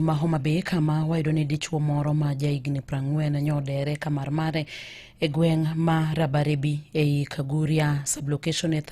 Ma Homa Bay kama wayudo ni dichuo moro ma jahigni 40 nyodere kamar mare e gweng' ma Rabarebi ei Kaguria sublocation e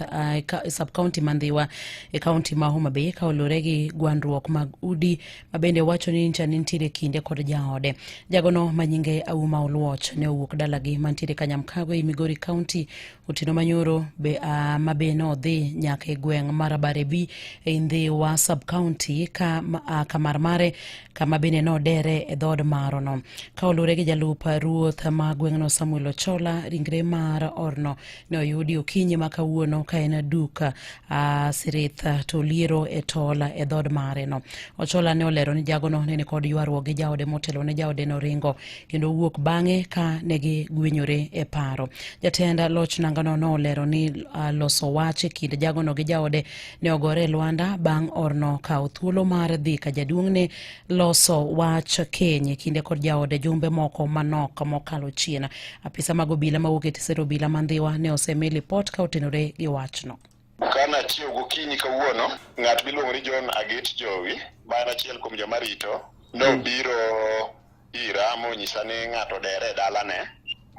sub-county ma Ndhiwa e kaunti ma Homa Bay ka oluwore gi gwandruok mag udi ma bende wacho ni ncha nitiere kinde kod jaode. Jagono ma nyinge Auma Oluoch ne owuok dalagi mantiere Kanyamkago ei Migori County otieno manyoro be, ma be nodhi nyaka e gweng' ma Rabarebi ei Ndhiwa sub-county ka kamar mare kama bende nodere e dhood marono. Ka oluwore gi jalup ruoth ma gweng'no Samuel Ochola, ringre mar orno ne oyudi okinyi ma kawuono ka en duk sirith to liero e tol e dhood mare no. Ochola ne olero ni jagono ne nikod ywaruok gi jaode motelo ne jaode noringo kendo owuok bang'e ka ne gigwenyore e paro. Jatend loch nangano nolero ni loso wach e kind jagono gi jaode ne ogore e lwanda bang' orno kawo thuolo mar dhi ka jaduong'ne loso wach keny e kinde kod jaode jumbe moko manok mokalo chien. Apisa mag obila mawuok e tisero obila ma Ndhiwa ne osemi lipot ka otenore gi wachno. Kana achiew gokinyi kawuono, ng'at miluongo ni John Agit Jowi, ma en achiel kuom joma rito, nobiro ira monyisa ni ng'ato odere e dalane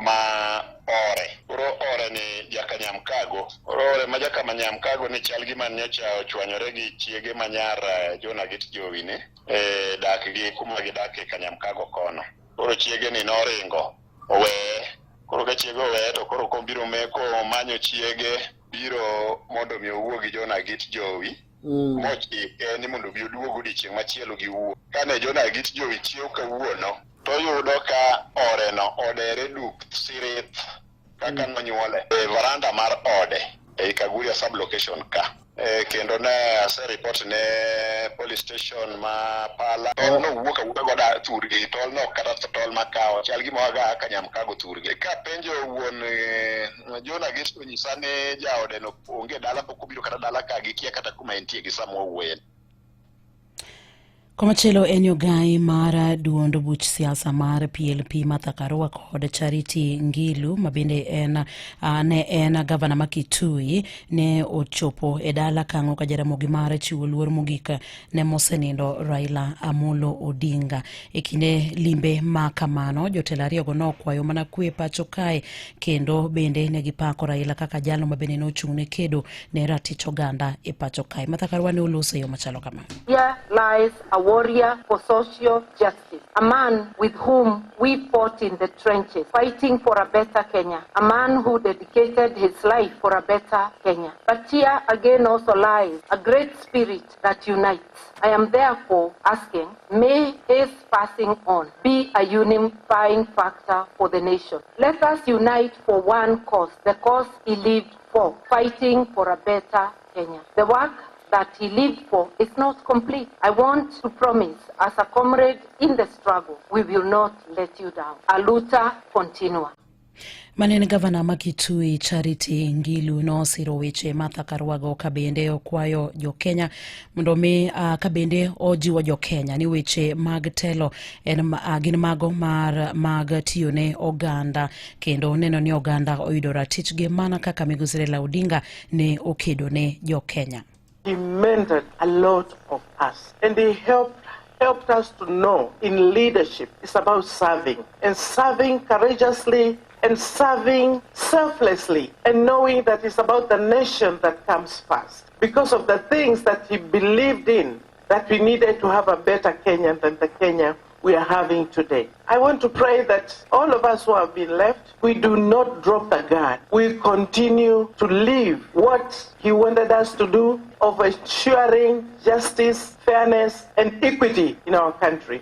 ma ore. Koro ore ni jaka Nyamkago. Koro ore ma jaka Nyamkago ni chal gima nyocha ochwanyore gi chiege ma nyar John Agit Jowi ni e dak gi kuma gidake Kanyamkago kono. Koro chiege ni noringo oweye. Koro ka chiege oweye to koro kobiro meko manyo chiege biro mondo mi owuo gi John Agit Jowi mochike ni mondo obi oduog odiochieng' machielo giwuo. Kane John Agit Jowi chiew kawuono toyudo ka oreno odere duk sirith kaka nonyuole e varanda mar ode ei Kaguria sub-location ka. Kendo ne asereport ne police station ma Pala. Tol no wuok awuoka goda thurgi, tol no kata tol makawo chal gima waga Kanyamkago thurgi. Kapenjo wuon John Agit to nyisa ni jaode no onge dala, pok obiro kata dala ka, gikia kata kuma entie gi sama wawuoye. Komachielo en ogai mar duond buch siasa mar PLP Martha Karua kod Charity Ngilu ma bende en ne en gavana ma Kitui ne ochopo e dala kang'o ka Jaramogi mar chiwo luor mogik ne mosenindo Raila Amolo Odinga. E kinde limbe ma kamano, jotelo ariyogo nokwayo mana kwe pacho kae kendo bende ne gipako Raila kaka jalno ma bende nochung' ne kedo ne ratich oganda e pacho kae. Martha Karua ne oloso e yo machalo kama. Here lies a warrior for social justice, a man with whom we fought in the trenches, fighting for a better Kenya, a man who dedicated his life for a better Kenya. But here again also lies a great spirit that unites. I am therefore asking, may his passing on be a unifying factor for the nation. Let us unite for one cause, the cause he lived for, fighting for a better Kenya. The work that he lived for is not complete. I want to promise, as a comrade in the struggle, we will not let you down. Aluta continua. Mane en gavana ma Kitui Charity Ngilu nosiro weche Martha Karua ka bende okwayo jo-Kenya mondo mi ka bende ojiwo jo-Kenya ni weche mag telo en gin mago mar mag tiyo ne oganda kendo neno ni oganda oyudo ratichgi mana kaka migosi Raila Odinga ne okedo ne jo-Kenya. He mentored a lot of us and he helped us to know in leadership it's about serving, and serving courageously and serving selflessly, and knowing that it's about the nation that comes first. Because of the things that he believed in, that we needed to have a better Kenya than the Kenya we are having today. I want to pray that all of us who have been left, we do not drop the guard. We continue to live what he wanted us to do of ensuring justice, fairness, and equity in our country.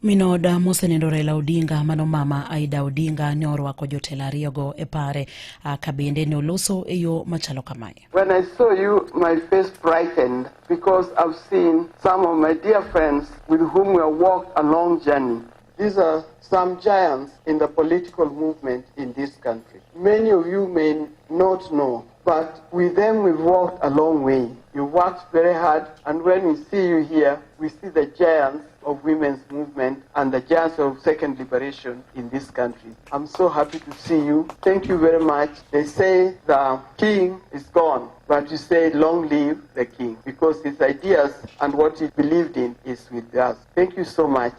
Minoda mosenindo Raila Odinga mano mama Aida Odinga ne orwako jotelo ariyogo e pare ka bende ne oloso e yo machalo kamae. When I saw you, my face brightened because I've seen some of my dear friends with whom we have walked a long journey. These are some giants in the political movement in this country. Many of you may not know, but with them we've walked a long way. You worked very hard, and when we see you here, we see the giants of women's movement and the giants of second liberation in this country. I'm so happy to see you. Thank you very much. They say the king is gone, but you say long live the king, because his ideas and what he believed in is with us. Thank you so much.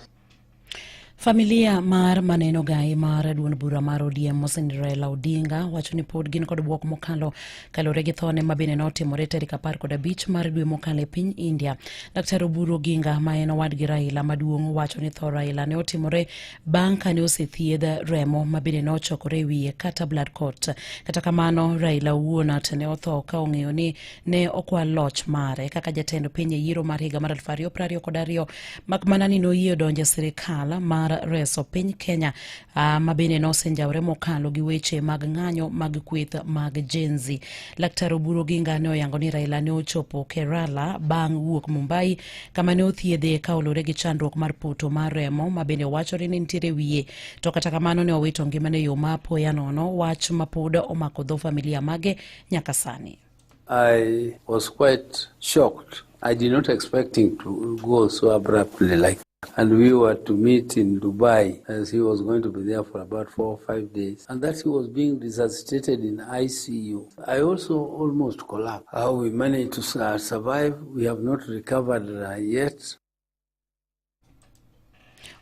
Familia mar maneno gai mar duond bura mar ODM Moseni Raila Odinga wacho ni pod gin kod bwok mokalo kaluwore gi thone ma bende notimore tarik 15 mar dwe mokalo e piny India. Dr. Oburu Oginga ma en owadgi Raila maduong' wacho ni tho Raila ne otimore bang' kane osethiedh remo ma bende nochokore e wiye kata blood clot. Kata kamano Raila owuon to ne otho ka ong'eyo ni ne okwal loch mare kaka jatend piny e yiero mar higa mar 2022 mak mana ni noyie donjo e sirikal mar reso piny Kenya ma bende nosenjawre mokalo gi weche mag ng'anyo mag kweth mag Gen Z. Laktar Oburu Oginga ne oyango ni Raila ne ochopo Kerala bang' wuok Mumbai kama ne othiedhe ka olure gi chandruok mar poto mar remo ma bende wachore ni nitiere wiye, to kata kamano ne owito ngimane e yo ma apoya nono, wach ma pod omako dho familia mage nyaka sani. I was quite shocked. I did not expect him to go so abruptly like. And we were to meet in Dubai, as he was going to be there for about 4 or 5 days, and that he was being resuscitated in ICU. I also almost collapsed. How we managed to survive, we have not recovered yet.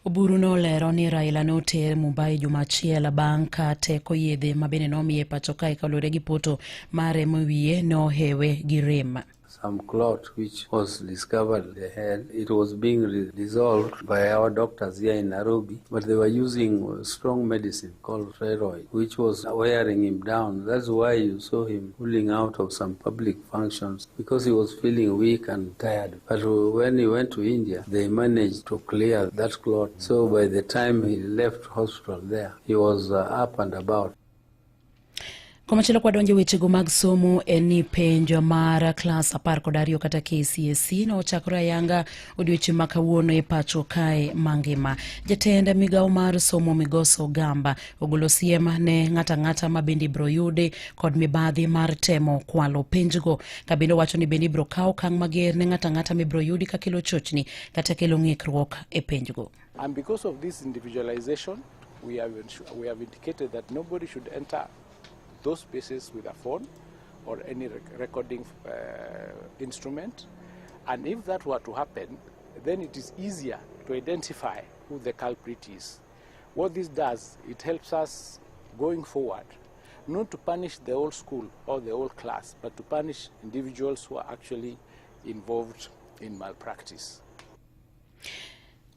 Oburu nolero ni Raila ne oter Mumbai juma achiel bang' ka teko yedhe ma bende nomiye pacho kae kaluwore gi poto mar remo e wiye ne ohewe gi rem. Some clot which was discovered in the head. It was being dissolved by our doctors here in Nairobi, but they were using strong medicine called steroid, which was wearing him down. That's why you saw him pulling out of some public functions, because he was feeling weak and tired. But when he went to India, they managed to clear that clot. So by the time he left hospital there, he was up and about. Komachielo kwadonjo wechego mag somo en ni penj mar klas 12 kata KCSE nochakore ayanga odiochieng' ma kawuono e pacho kae mangima. Jatend migawo mar somo Migosi Ogamba ogolo siem ne ng'ato ang'ata ma bende ibiro yudi kod mibadhi mar temo kwalo penjgo, ka bende owacho ni bende ibiro kaw okang' mager ne ng'ato ang'ata mibiro yudi ka kelo chochni kata kelo ng'ikruok e penjgo. And because of this individualization, we have indicated that nobody should enter those spaces with a phone or any recording instrument. And if that were to happen, then it is easier to identify who the culprit is. What this does, it helps us going forward, not to punish the whole school or the whole class, but to punish individuals who are actually involved in malpractice.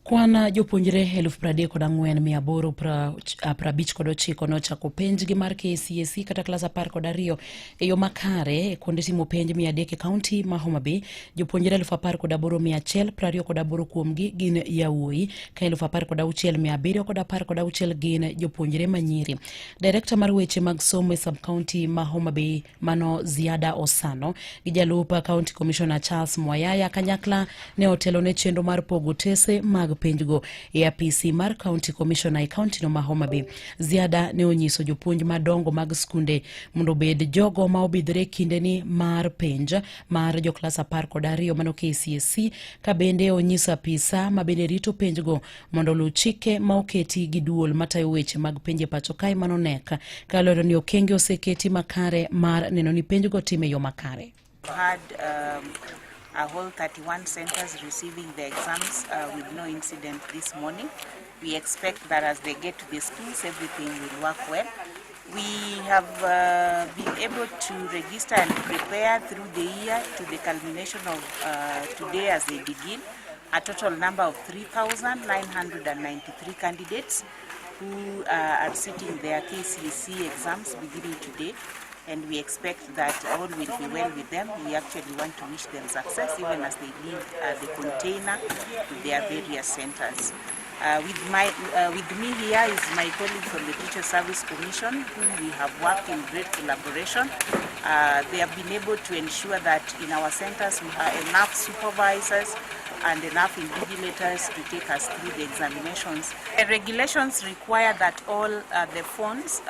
Kwan jopuonjre 34,859 nochako penjgi mar KCSE kata klas 12 e yo makare e kuonde timo penj 300 e kaunti ma Homa Bay. Jopuonjre 18,128 kuomgi gin yawuoyi ka 16,716 gin jopuonjre manyiri. Direkta mar weche mag somo e sub-county ma Homa Bay mano Ziada Osano gi jalup County Commissioner Charles Mwayaya kanyakla ne otelo ne chenro mar pogo tese mag penjgo e apisi mar County Commissioner e kaunti no ma Homa Bay. Ziada ne onyiso jopuonj madongo mag skunde mondo obed jogo ma obidhore kindeni mar penj mar joklas 12 mano KCSE, ka bende onyiso apisa ma bende rito penjgo mondo oluw chike ma oketi gi duol matayo weche mag penj e pacho kae mano KNEC, kaluwore ni okenge oseketi makare mar neno ni penjgo tim e yo makare. Had a whole 31 centers receiving the exams with no incident this morning. We expect that as they get to the schools, everything will work well. We have been able to register and prepare through the year to the culmination of today as they begin, a total number of 3,993 candidates who are sitting their KCSE exams beginning today. And we expect that all will be well with them. We actually want to wish them success even as they leave the container to their various centers. With me here is my colleague from the Teacher Service Commission, whom we have worked in great collaboration. They have been able to ensure that in our centers we have enough supervisors and enough invigilators to take us through the examinations. The regulations require that all the phones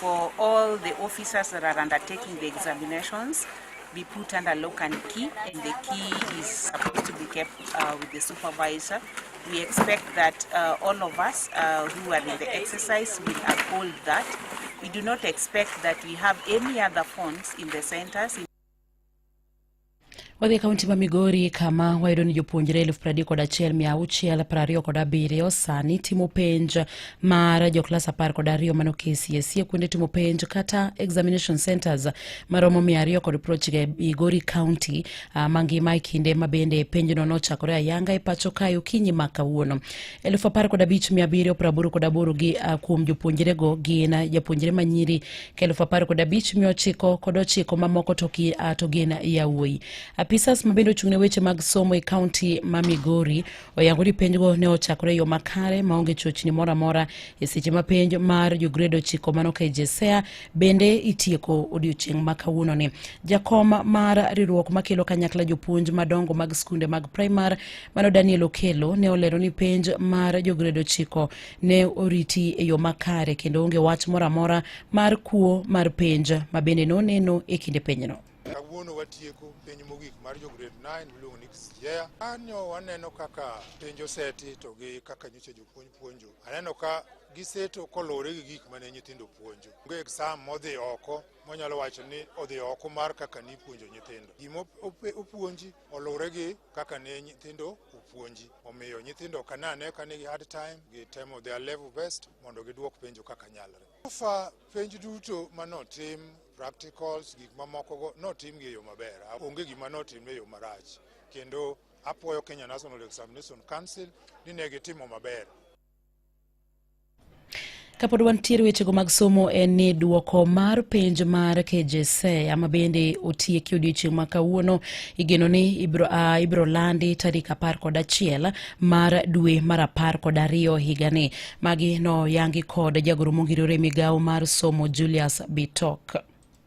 for all the officers that are undertaking the examinations be put under lock and key, and the key is supposed to be kept with the supervisor. We expect that all of us who are in the exercise will uphold that. We do not expect that we have any other phones in the centers. Wadhi e kaunti ma Migori kama wayudo ni jopuonjre 31,627 sani timo penj mar joklas 12 mano KCSE kuonde timo penj kata examination centers maromo 290 e Migori County mangima e kinde ma bende penjno nochakore ayanga e pacho kae okinyi ma kawuono. 15,788 gi kuom jopuonjrego gin japuonjre manyiri ka 15,909 mamoko to gin yawuoyi. Apisas mabende ochung' ne weche mag somo e kaunti ma Migori oyango ni penjgo ne ochakore e yo makare maonge chochni moro amora e seche ma penj mar jograde 9 mano KJSEA bende itieko odiochieng' ma kawuononi. Jakom mar riwruok makelo kanyakla jopuonj madongo mag skunde mag primar mano Daniel Okelo ne olero ni penj mar jograde 9 ne oriti e yo makare kendo onge wach moro amora mar kuo mar penj ma bende noneno e kinde penjno. Kawuono watieko penj mogik mar jo grade 9 miluongo ni KJSEA. Kanyo waneno kaka penj oseti to gi kaka nyocha jopuonj puonjo. Aneno ka giseto koluwore gi gik mane nyithindo puonjo. Onge exam modhi oko monyalo wacho ni odhi oko mar kaka nipuonjo nyithindo. Gima opuonji oluwore gi kaka ne nyithindo opuonji. Omiyo nyithindo ok anane ka nigi hard time, gitemo their level best mondo giduok penjo kaka nyalore. So far penj duto manotim, practicals, gik mamoko go notim gi e yo maber. Onge gima notim e yo marach. Kendo apuoyo Kenya National Examination Council ni ne gitimo maber. Kapod wantiere wechego mag somo en ni duoko mar penj mar KJSEA ma bende otieki odiochieng' ma kawuono igeno ni ibiro landi tarik 11 mar dwe mar 12 higani. Magi noyangi kod jagoro mongirore e migawo mar somo Julius Bitok.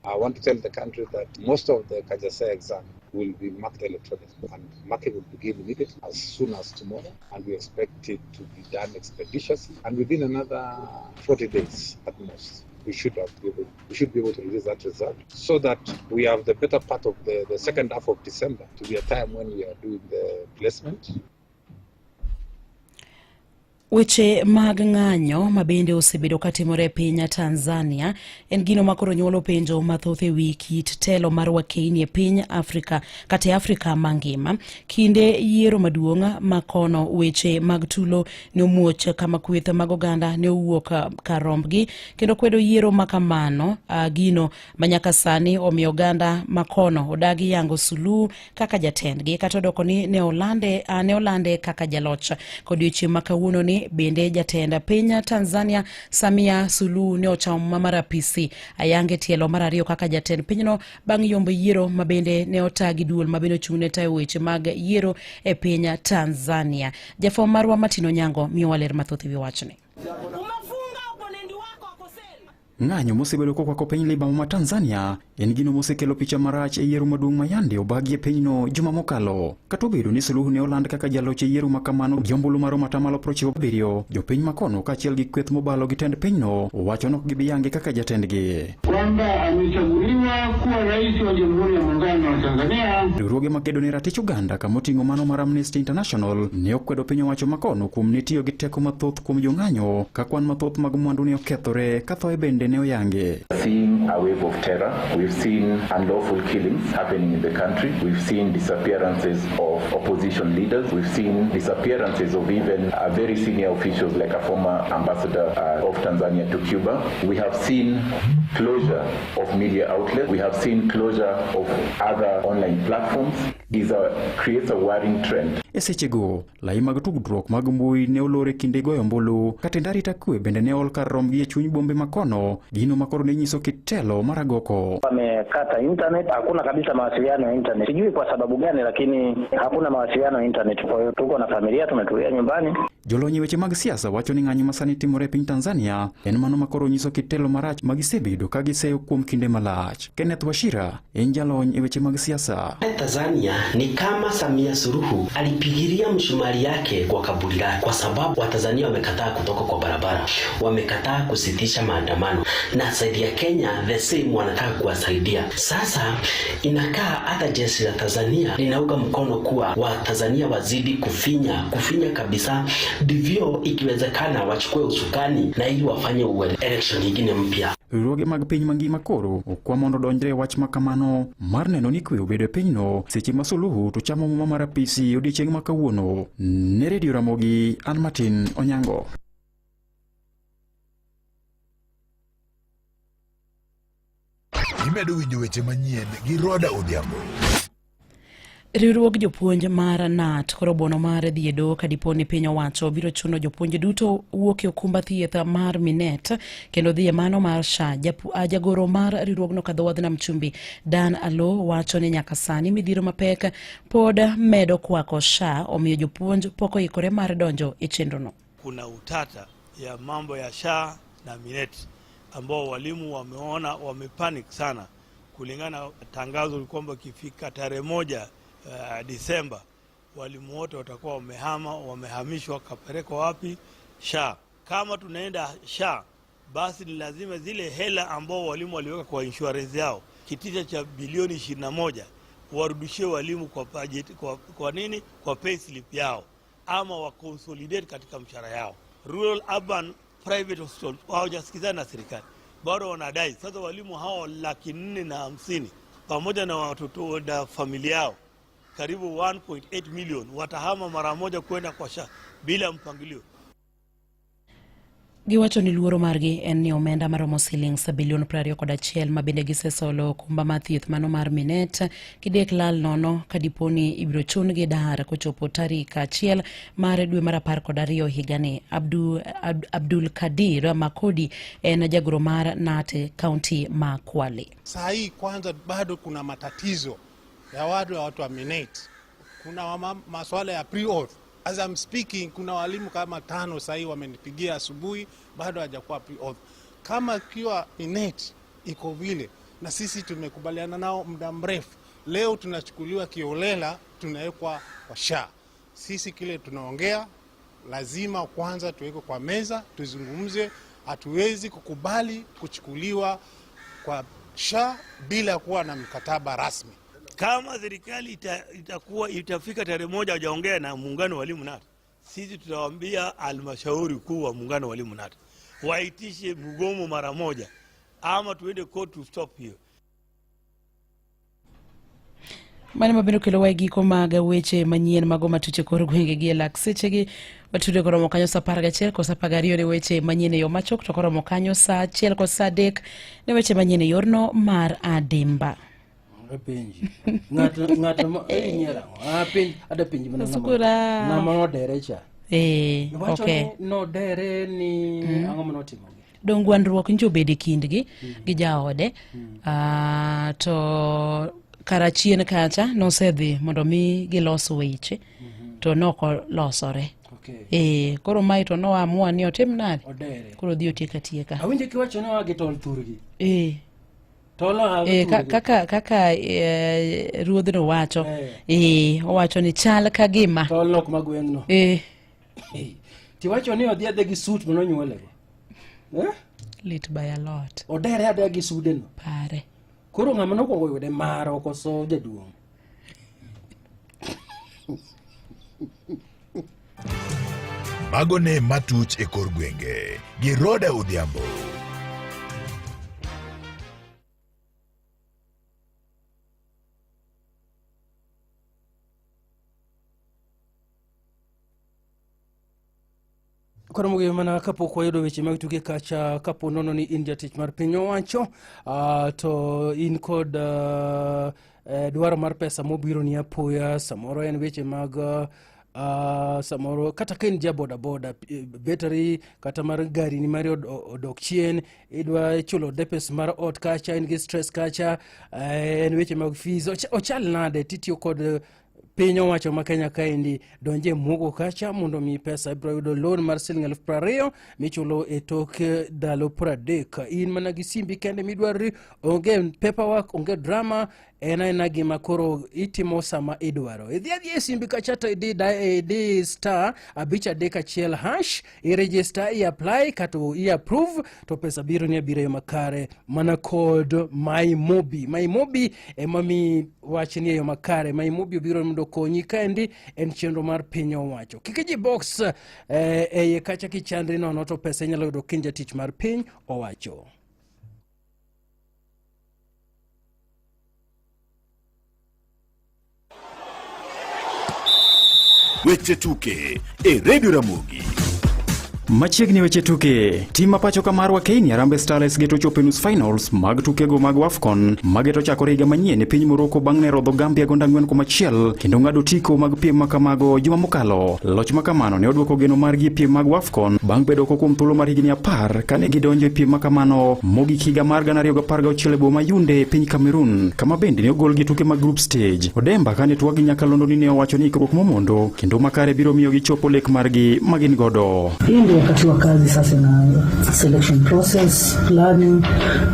I want to tell the country that most of the KJSEA exam will be marked electronically, and marking will begin immediately as soon as tomorrow, and we expect it to be done expeditiously, and within another 40 days at most, we should be able to release that result, so that we have the better part of the second half of December to be a time when we are doing the placement. Weche mag ng'anyo mabende osebedo katimore e piny Tanzania en gino makoro nyuolo penjo mathoth e wi kit telo mar wakeini e piny Afrika kata e Afrika mangima. Kinde yiero maduong' makono weche mag tulo ne omuoch kama kweth mag oganda ne owuok kar rombgi kendo kwedo yiero makamano, gino manyaka sani omiyo oganda makono odagi yango Suluhu kaka jatendgi kata odoko ni ne olande kaka jaloch. Kodiochieng' ma kawuono ni bende jatend piny Tanzania Samia Suluhu ne ochamo mar apisi ayange tielo mar ariyo kaka jatend pinyno bang' yombo yiero ma bende ne ota gi duol ma bende ochung' ne tayo weche mag yiero e piny Tanzania. Jafwambo marwa Martin Onyango miyowa ler mathoth e wi wachni. Ng'anyo mosebedo kokwako piny Libamba ma Tanzania en gino mosekelo picha marach e yiero maduong' ma yande obagi e pinyno juma mokalo. Kata obedo ni Suluhu ne oland kaka jaloch e yiero ma kamano gi ombulu maromo atamalo 97, jopiny makono kaachiel gi kweth mobalo gi tend pinyno wacho ni ok gibi yange kaka jatendgi. Kwamba amechaguliwa kuwa rais wa Jamhuri ya Muungano wa Tanzania. Riwruoge makedo ne ratich oganda kamoting'o mano mar Amnesty International ne okwedo piny owacho makono kuom ne tiyo gi teko mathoth kuom jong'anyo ka kwan mathoth mag mwandu ne okethore ka thoe bende ne oyange. Seeing a wave of terror, we've seen unlawful killings happening in the country, we've seen disappearances of opposition leaders, we've seen disappearances of even very senior officials like a former ambassador of Tanzania to Cuba. We have seen closure of media outlets, we have seen closure of other online platforms. Creates a worrying trend. E sechego, lai mag tudruok mag mbui ne olor e kinde goyo ombulu, katend arita kwe bende ne ol kar romgi e chuny bombe makono, gino makoro ne nyiso kit telo mar agoko. Wamekata internet, hakuna kabisa mawasiliano ya internet. Sijui kwa sababu gani, lakini hakuna mawasiliano ya internet. Kwa hiyo tuko na familia tumetulia nyumbani. Jolony e weche mag siasa wacho ni ng'anyo masani timore e piny Tanzania en mano ma koro nyiso kit telo marach ma gisebedo ka giseyo kuom kinde malach. Kenneth Wachira en jalony e weche mag siasa. Tanzania ni kama Samia Suluhu alipigilia msumari yake kwa kaburi lake, kwa sababu Watanzania wamekataa kutoka kwa barabara, wamekataa kusitisha maandamano, na side ya Kenya the same wanataka kuwasaidia. Sasa inakaa hata jeshi la Tanzania linaunga mkono kuwa Watanzania wazidi kufinya kufinya kabisa, ndivyo ikiwezekana wachukue usukani na ili wafanye election nyingine mpya. Riwruoge mag piny mangima koro okwa mondo odonjre e wach ma kamano mar neno ni kwe obedo e pinyno seche ma Suluhu to chamo muma mar apisi odiechieng' ma kawuono. Ne Radio Ramogi, an Martin Onyango. Imedo winjo weche manyien gi Roda Odhiambo. Riwruog jopuonj mar KNUT koro buono mar dhi e doho ka dipo ni piny owacho biro chuno jopuonj duto wuok e okumba thieth mar Minet kendo dhi e mano mar SHA. Jagoro mar riwruogno kadho wadh nam chumbi Dan Alo wacho ni nyaka sani midhiero mapek pod medo kwako SHA, omiyo jopuonj pok oikore mar donjo e chenrono. Kuna utata ya mambo ya SHA na Minet ambao walimu wameona wamepanic sana kulingana na tangazo kwamba ikifika tarehe 1 Disemba walimu wote watakuwa wamehama, wamehamishwa kapelekwa wapi? SHA. Kama tunaenda SHA basi ni lazima zile hela ambao walimu waliweka kwa insurance yao kitita cha bilioni 21 warudishie walimu kwa budget, kwa nini? Kwa pay slip yao ama wa consolidate katika mshahara yao. Rural urban private hospital hawajasikizana na serikali, bado wanadai. Sasa walimu hao 450,000 pamoja na watoto na familia yao karibu 1.8 million watahama mara moja kwenda kwa SHA bila mpangilio. Giwacho ni luoro margi en ni omenda maromo siling bilion 21 ma bende gisesolo okumba mar thieth mano mar Minet kidek lal nono ka dipo ni ibiro chun-gi dar kochopo tarik 1 mar dwe mar 12 higani. Abdul Kadir Makodi en jagoro mar KNUT kaunti ma Kwale. Saa hii kwanza bado kuna matatizo ya watu wa Minet. Kuna masuala ya pre-oath. As I'm speaking, kuna walimu kama 5 sasa hivi wamenipigia asubuhi bado hajakuwa pre-oath. Kama ikiwa Minet iko vile na sisi tumekubaliana nao muda mrefu, leo tunachukuliwa kiolela, tunawekwa kwa SHA. Sisi kile tunaongea lazima kwanza tuwekwe kwa meza tuzungumze. Hatuwezi kukubali kuchukuliwa kwa SHA bila kuwa na mkataba rasmi. Kama serikali itafika tarehe 1 hawajaongea na muungano wa walimu KNUT, sisi tutawaambia halmashauri kuu wa muungano wa walimu KNUT waitishe mgomo mara moja ama tuende court to stop hiyo. Mano mabiro kelo wa e giko mag weche manyien mago matuche kor gwenge gi e lak sechegi. Watude koromo kanyo saa 11 kosa 12 ne weche manyien e yo machuok, to koromo kanyo saa 1 kosa saa 3 ne weche manyien e yorno mar adimba. Apenji. Ng'ato ma inyiero ang'o? Apenji, ada penji mana Sukura. ng'ama nodere cha. Iwacho ni nodere ni ang'o manotimo? Dong gwandruok njo obedo e kindgi gi jaode. To karachien kacha nosedhi mondo mi gilos weche to nokolosore. Koro mae to noamua ni otim nade? Odere. Koro odhi otiek atieka. Awinjo kiwacho ni oa gi tol thurgi. Tol oa gi thurgi. Kaka ruodhno wacho. Owacho ni chal ka gima. Tol ok mag gweng'no. Tiwacho ni odhi adhi gi suit manonyuolego. Lit by a lot. Odere adhiya gi sudeno. Pare. Koro ng'ama nokwongo yude maro koso jaduong'? Mago ne matuch e kor gwenge gi Roda Odhiambo. Koro mogik mana kapok wayudo weche mag tuke kacha, kapo nono ni in jatich mar piny owacho, to in kod dwaro mar pesa mobiro ni apoya, samoro en weche mag samoro kata ka in ja boda boda, battery kata mar gari ni mari odok chien, idwa chulo depes mar ot kacha, in gi stress kacha, en weche mag fees, ochal nade titiyo kod Piny owacho ma Kenya kaendi donje mugo kacha mondo mi pesa. Ibiro yudo loan mar siling 20,000 michulo e tok ndalo 30. In mana gi simbi kende midwarri, onge paperwork, onge drama, en aena gima koro itimo sama idwaro. Idhi adhiya e simbi kacha to idhi idhi star 531 hash, i-register, i-apply kata i-approve to pesa biro ni abira yo makare mana kod MyMobi. MyMobi ema mi wach ni e yo makare. MyMobi obiro mondo okonyi kaendi en chenro mar piny owacho. Kik iji box e iye kacha kichandri nono to pesa inyalo yudo kind jatich mar piny owacho. Weche tuke e Radio Ramogi. Machiegni weche tuke, tim ma pacho ka marwa Kenya Harambee Starlets geto chopo e nus finals mag tukego mag AFCON mageto chakore higa manyien e piny Morocco bang' ne rodho Gambia gonda 4-1 kendo ng'ado otiko mag piem ma kamago juma mokalo. Loch ma kamano ne odwoko geno margi e piem mag AFCON bang' bedo oko kuom thuolo mar higni 10 kane gidonjo e piem ma kamano mogik higa mar 2016 e boma Yaounde e piny Cameroon, kama bende ne ogolgi tuke mag group stage. Odemba kane twak gi nyakalondo ni ne owacho ni ikruok momondo kendo makare biro miyo gichopo lek margi ma gin godo. Hii ndio wakati wa kazi sasa inaanza, selection process, planning,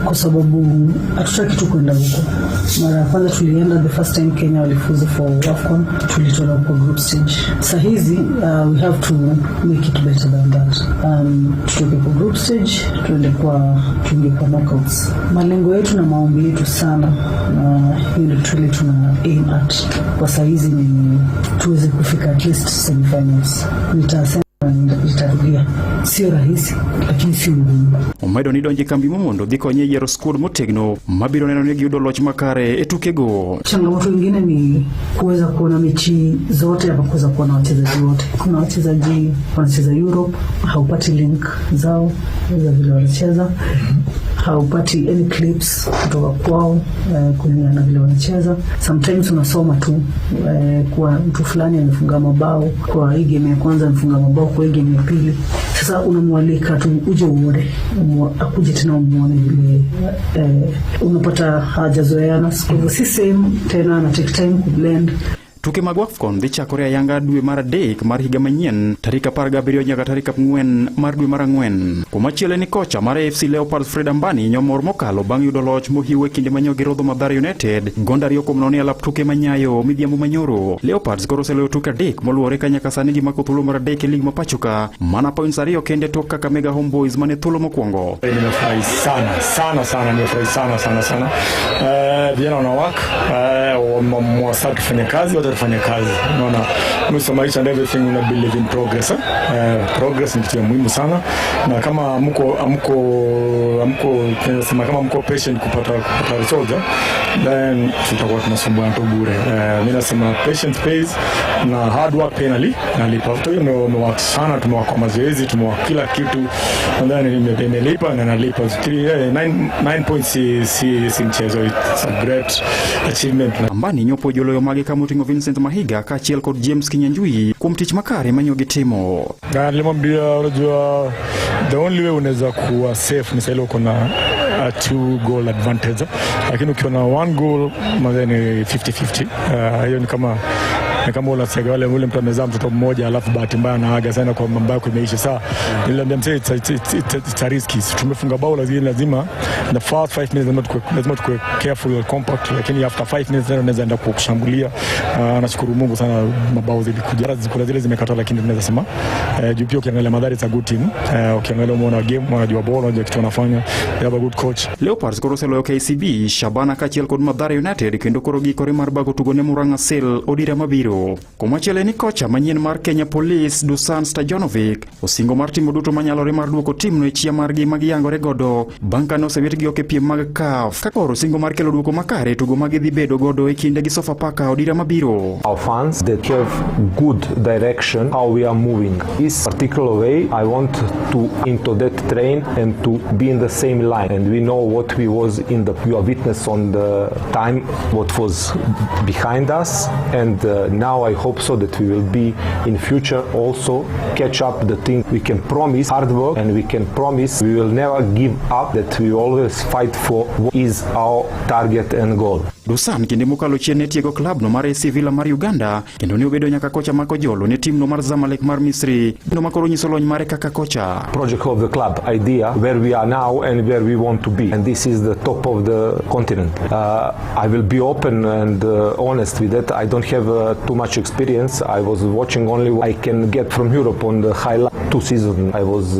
kwa sababu hatutaki tu kwenda huko. Mara ya kwanza tulienda, the first time Kenya walifuzu for AFCON, tulitolewa kwa group stage. Saa hizi we have to make it better than that. Tutoke kwa group stage tuende kwa tuingie kwa knockouts. Malengo yetu na maombi yetu sana, na hiyo ndio kitu ile tuna aim at kwa saa hizi ni tuweze kufika at least semifinals. Nitasema nitarudia, sio rahisi lakini sio ngumu. Omedo ni donjo e kambi momondo dhi konye yiero squad motegno mabiro neno ni giyudo loch makare e tukego. Changamoto ingine ni kuweza kuona mechi zote ama kuweza kuona wachezaji wote. Kuna wachezaji wanacheza Europe, haupati link zao za vile wanacheza, haupati any clips kutoka kwao kulingana na vile wanacheza. Sometimes unasoma tu kwa mtu fulani amefunga mabao kwa hii game ya kwanza, amefunga mabao kwa hii game ya pili. Sasa unamwalika tu uje uone, akuje tena umuone vile unapata hajazoeana. Kwa hivyo si same tena, na take time kublend. Tuke mag AFCON dhi chakore ayanga dwe mar 3 mar higa manyien tarik 17 nyaka tarik 4 mar dwe mar 4. Komachielo ni kocha mar AFC Leopards Fred Ambani nyomor mokalo bang' yudo loch mohiu e kinde manyo girodho Mathare United gonda 2-0 e alap tuke manyayo midhiambo manyoro. Leopards koro oseloyo tuke 3 moluwore ka nyaka sani gimako thuolo mar 3 e lig ma pacho ka mana points 2 kende tok Kakamega Homeboys mane thuolo mokwongo. Nimefurahi sana sana sana, nimefurahi sana sana sana. Vijana wana work, mwasa tufanye kazi, wote tufanye kazi. Unaona, mwisho maisha and everything una believe in progress. Progress ni kitu muhimu sana, na kama amko tunasema kama mko patient kupata results, then tutakuwa tunasumbuana tu bure. Mimi nasema patience pays na hard work pay nalipa. Kwa hiyo nimework sana, tumework kwa mazoezi, tumework kila kitu, and then imelipa na nalipa. 9 points si mchezo, it's a great achievement. Ambani nyopo joloyo mage kama oting'o Vincent Mahiga kaachiel kod James Kinyanjui kuom tich makare manyo gitimo. Na nilimwambia, unajua the only way unaweza kuwa safe ni sasa uko na a 2 goal advantage, lakini ukiwa na 1 goal mazeni ni 50-50. Hiyo ni kama unasikia wale ule mtu amezaa mtoto mmoja alafu bahati mbaya anaaga sana kwa mambo yako imeisha. Sasa niliambia mzee it's a risky. Tumefunga bao lazima the first 5 minutes lazima tukue careful and compact, lakini after 5 minutes tena unaweza enda kushambulia. Nashukuru Mungu sana mabao zilikuja, kuna zile zimekata, lakini tunaweza sema juu pia ukiangalia Mathare it's a good team. Ukiangalia umeona game, wanajua ball, wanajua kitu wanafanya, they have a good coach. Leopards koro oseloyo KCB, Shabana kaachiel kod Mathare United kendo koro giikore mar bago tugo ne Murang'a Seal odira mabiro. Komachielo ni kocha manyien mar Kenya Police Dusan Stojanovic osingo mar timo duto manyalore mar duoko timno e chia margi magiyangore godo bang' kane osewitgi oko e piem mag CAF, ka koro singo mar kelo duoko makare e tugo ma gidhi bedo godo e kinde gi Sofapaka odira mabiro. Our fans that have good direction how we are moving. This particular way I want to into that train and to be in the same line, and we know what we was in the, we are witness on the time what was behind us, and now I hope so that we will be in future also catch up the thing. We can promise hard work, and we can promise we will never give up, that we always fight for what is our target and goal. Dusan kinde mokalo chien ne tiego klabno mar SC Villa mar Uganda kendo ne obedo nyaka kocha ma kojolo ne timno mar Zamalek mar Misri no makoro nyiso lony mare kaka kocha. Project of the club idea where we are now and where we want to be, and this is the top of the continent. I will be open and honest with that. I don't have too much experience. I was watching only what I can get from Europe on the highlight. 2 seasons I was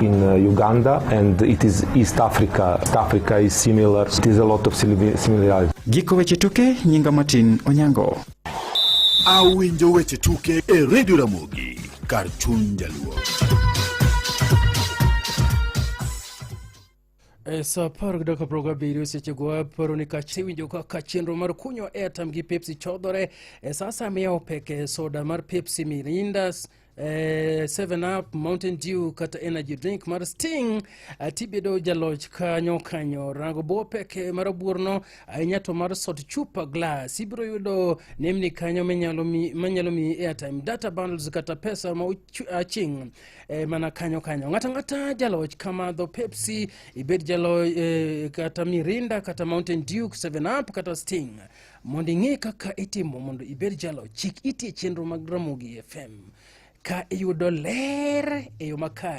in Uganda, and it is East Africa. East Africa is similar. It is a lot of similarity. Giko weche tuke, nyinga Martin Onyango. Awinjo weche tuke e Radio Ramogi kar chuny jaluo. E sa 10:47 sechego aparo ni kachewinjo kaka chenro mar kunyo airtime gi Pepsi chodhore e sa asaya miyawo peke soda mar Pepsi, Mirinda, 7 Up, Mountain Dew kata energy drink mar Sting, tibedo jaloch kanyo kanyo. Rango bwo peke mar obuorno ahinya to mar sot chupa glass ibiro yudo nemni kanyo manyalo miyi airtime, data bundles kata pesa ma aching' mana kanyo kanyo. Ng'ato ang'ata jaloch kamadho Pepsi, ibed jaloch kata Mirinda kata Mountain Dew, 7 Up kata Sting. Mondo ing'e kaka itimo mondo ibed jaloch, chik iti e chenro mag Ramogi FM ka iyudo ler e yo makare.